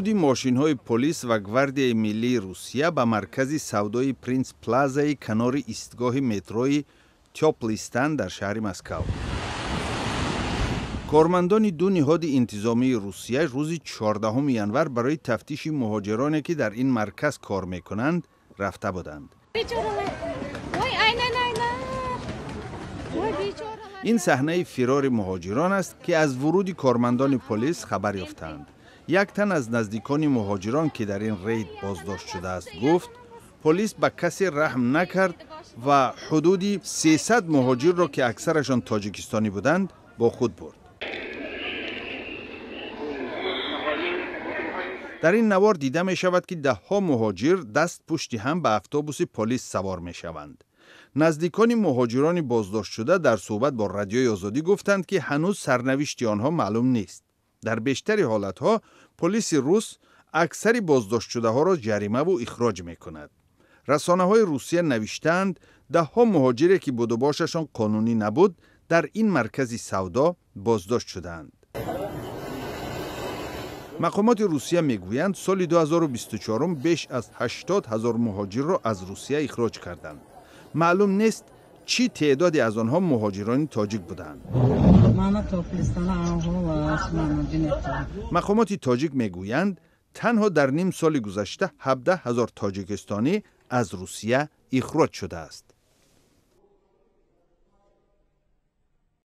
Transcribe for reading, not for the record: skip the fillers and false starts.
Вуруди мошинҳои полис ва Гвардияи миллии Русия ба маркази савдои Принц Плазаи канори истгоҳи метрои Тёплый Стан дар шаҳри Москав. Кормандони ду ниҳоди интизомии Русия рӯзи 14 январ барои тафтиши муҳоҷироне, ки дар ин марказ кор мекунанд, рафта буданд. Ин саҳнаи фирори муҳоҷирон аст, ки аз вуруди кормандони полис хабар ёфтаанд. Як тан аз наздикони муҳоҷирон, ки дар ин рейд боздошт шудааст, гуфт, полис ба касе раҳм накард ва ҳудуди 300 муҳоҷирро, ки аксарашон тоҷикистонӣ буданд, бо худ бурд. Дар ин навор дида мешавад, ки даҳҳо муҳоҷир даст пушти ҳам ба автобуси полис савор мешаванд. Наздикони муҳоҷирони боздоштшуда дар суҳбат бо Радиои Озодӣ гуфтанд, ки ҳанӯз сарнавишти онҳо маълум нест. Дар бештари ҳолатҳо полиси рус аксари боздоштшудаҳоро ҷаримаву ихроҷ мекунад. Расонаҳои Русия навиштаанд, даҳҳо муҳоҷире, ки будубошашон қонунӣ набуд, дар ин маркази савдо боздошт шудаанд. Мақомоти Русия мегӯянд, соли 2024 беш аз 80 ҳазор муҳоҷирро аз Русия ихроҷ карданд. Маълум нест, чӣ теъдоде аз онҳо муҳоҷирони тоҷик буданд. Мақомоти тоҷик мегӯянд, танҳо дар ним соли гузашта 17 ҳазор тоҷикистонӣ аз Русия ихроҷ шудааст.